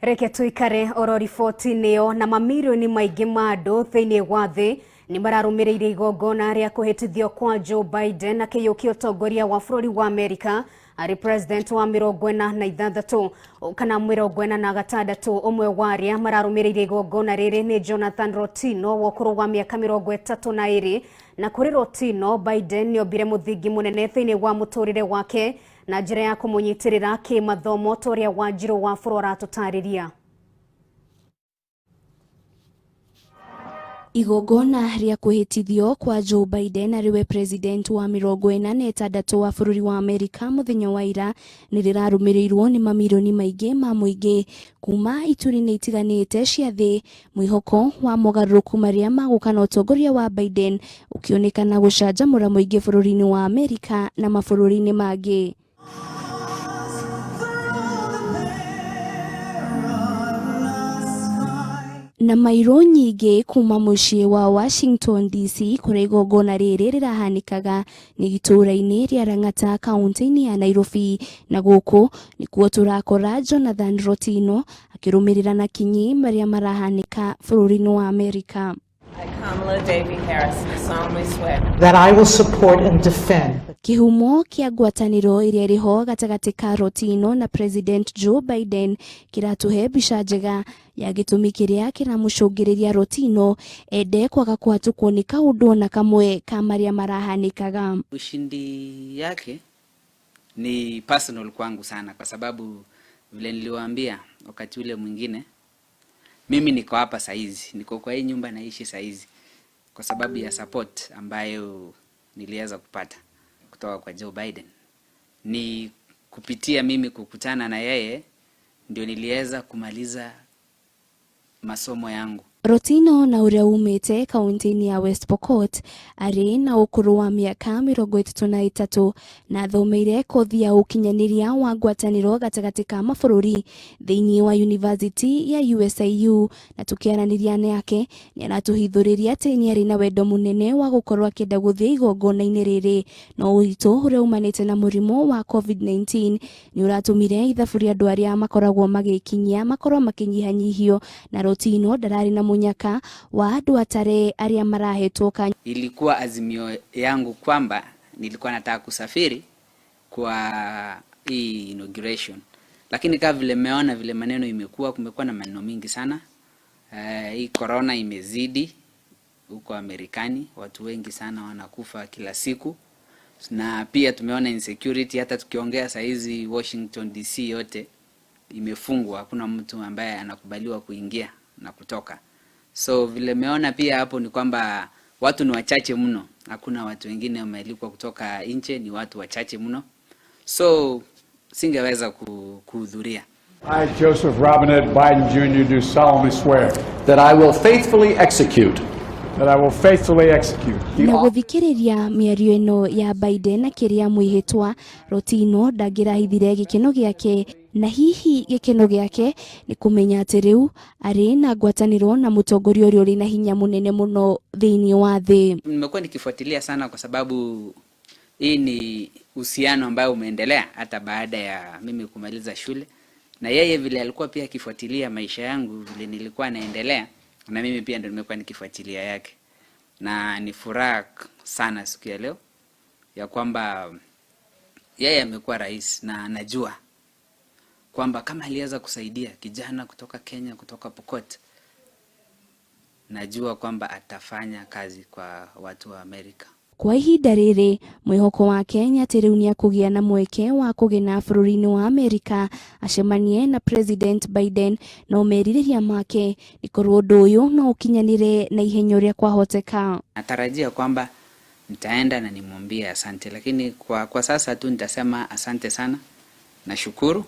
Reke tuikare oro riboti-inĩ ĩyo na mamirioni maingĩ ma andũ thĩinĩ wa thĩ nĩ mararũmĩrĩire igongona rĩa kũhĩtithio kwa Joe Biden akĩiyũkia ũtongoria wa bũrũri wa Amerika arĩ president wa 46 kana 46. Ũmwe wa arĩa mararũmĩrĩire igongona rĩrĩ nĩ Jonathan Rotino wa ũkũrũ wa mĩaka 32. Na kũrĩ Rotino, Biden nĩ ombire mũthingi mũnene thĩinĩ wa mũtũrĩre wake na njĩra ya kũmũnyitĩrĩra kĩmathomo ta ũrĩa Wanjirũ wa Bũrũ aratũtarĩria. Igongona rĩa kwĩhĩtithio kwa Joe Biden arĩ we president wa 46 wa bũrũri wa Amerika mũthenya wa ira nĩ rĩrarũmĩrĩirwo nĩ mamirioni maingĩ ma mũingĩ kuma ituri-inĩ itiganĩte cia thĩ. Mwĩhoko wa mogarũrũku marĩa magũka na ũtongoria wa Biden ũkĩonekana gũcanjamũra mũingĩ bũrũri-inĩ wa Amerika na mabũrũri-inĩ mangĩ. Na mairũ nyingĩ kuma mũciĩ wa Washington DC kũrĩa igongona rĩrĩ rĩrahanĩkaga nĩ itũũra-inĩ rĩa Lang'ata kaunti-inĩ ya Nairobi, na gũkũ nĩkuo tũrakora Jonathan Rotino akĩrũmĩrĩra na kinyi marĩa marahanĩka bũrũri-inĩ wa Amerika. I, Kamala Devi Harris, do solemnly swear. That I will support and defend. Kĩhumo kĩa ngwatanĩro ĩrĩa ĩrĩ ho gatagatĩ ka Rotino na President Joe Biden kĩratũhe mbica njega ya gĩtũmi kĩrĩa kĩramũcũngĩrĩria Rotino ende kwaga kũhatũkwo nĩ kaũndũ ona kamwe ka marĩa marahanĩkaga. Ushindi yake ni personal kwangu sana, kwa sababu vile niliwaambia wakati ule mwingine, mimi niko hapa saizi, niko kwa hii nyumba naishi saizi kwa sababu ya support ambayo niliweza kupata kutoka kwa Joe Biden. Ni kupitia mimi kukutana na yeye ndio niliweza kumaliza masomo yangu. Rotino na ũrĩa umĩte kaunti-inĩ ya West Pokot arĩ na ũkũrũ wa mĩaka 33 na athomeire kothi ya ũkinyanĩria wa ngwatanĩro gatagatĩ ka mabũrũri thĩinĩ wa University ya USIU, na tũkĩaranĩria nake nĩ aratũhithũrĩria atĩ nĩ arĩ na wendo mũnene wa gũkorwo akĩenda gũthiĩ igongona-inĩ rĩrĩ, no ũritũ ũrĩa umanĩte na mũrimũ wa COVID-19 nĩ ũratũmire ithabu rĩa andũ arĩa makoragwo magĩkinyia makorwo makĩnyihanyihio, na Rotino ndararĩ na mũnyaka wa andũ atare arĩa marahetwo kanya. Ilikuwa azimio yangu kwamba nilikuwa nataka kusafiri kwa hii inauguration, lakini kama vile mmeona vile maneno imekuwa, kumekuwa na maneno mingi sana. Hii corona imezidi huko Amerikani, watu wengi sana wanakufa kila siku, na pia tumeona insecurity. Hata tukiongea saa hizi Washington DC yote imefungwa, hakuna mtu ambaye anakubaliwa kuingia na kutoka. So vile meona pia hapo ni kwamba watu ni wachache mno, hakuna watu wengine wamealikwa kutoka nje, ni watu wachache mno, so singeweza kuhudhuria. I, Joseph Robinette Biden Jr., do solemnly swear that I will faithfully execute that I will faithfully execute the Na gũthikĩrĩria mĩario ĩno ya Biden akĩrĩa mwĩhĩtwa, Rotino ndangĩrahithire gĩkeno gĩake, na hihi gĩkeno gĩake nĩ kũmenya atĩ rĩu arĩ na ngwatanĩro na mũtongoria ũrĩa ũrĩ na hinya mũnene mũno thĩinĩ wa thĩ. Nimekuwa nikifuatilia sana kwa sababu hii ni uhusiano ambayo umeendelea hata baada ya mimi kumaliza shule, na yeye vile alikuwa pia akifuatilia maisha yangu vile nilikuwa naendelea, na mimi pia ndio nimekuwa nikifuatilia yake, na ni furaha sana siku ya leo ya kwamba yeye amekuwa rais, na anajua kwamba kama aliweza kusaidia kijana kutoka Kenya, kutoka Pokot, najua kwamba atafanya kazi kwa watu wa Amerika. Kwa ihinda rĩrĩ mwĩhoko wake nĩ atĩ rĩu nĩ akũgĩa na mweke wa kũgena bũrũri-inĩ wa Amerika acemanie na President Biden, no merirĩria make nĩ korwo ũndũ ũyũ no ũkinyanĩre na ihenya ũrĩa kwahoteka. Natarajia kwamba nitaenda na nimwambie asante, lakini kwa sasa tu nitasema asante sana, nashukuru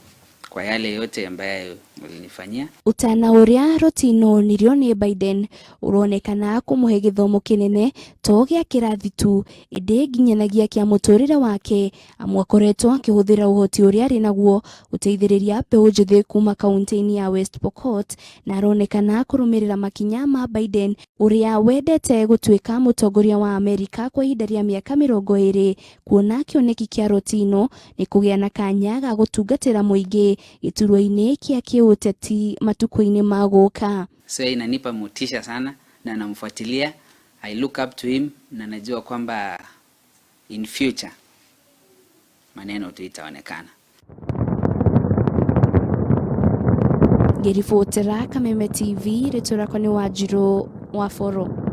kwa yale yote ambayo walinifanyia. Ũtana ũrĩa Rotino onirio nĩ Biden ũronekana kũmũhe gĩthomo kĩnene to gĩa kĩrathi tu ĩndĩ nginyanagia kĩa mũtũrĩre wake, amu akoretwo akĩhũthĩra ũhoti ũrĩa arĩ naguo gũteithĩrĩria mbeũ njĩthĩ kuma kaunti-inĩ ya West Pokot, na aronekana kũrũmĩrĩra makinya ma Biden ũrĩa wendete gũtuĩka mũtongoria wa Amerika kwa ihinda rĩa mĩaka 20, kuona kĩoneki kĩa Rotino nĩ kũgĩa na kanya ga gũtungatĩra mũingĩ gĩturwa-inĩ kĩa kĩũteti. gĩũteti matukũ-inĩ ma gũka. So inanipa motisha sana na namfuatilia, I look up to him na najua kwamba in future maneno tu itaonekana. Ngĩribotera Kameme TV, rĩtwa rĩakwa nĩ Wanjirũ wa Boro.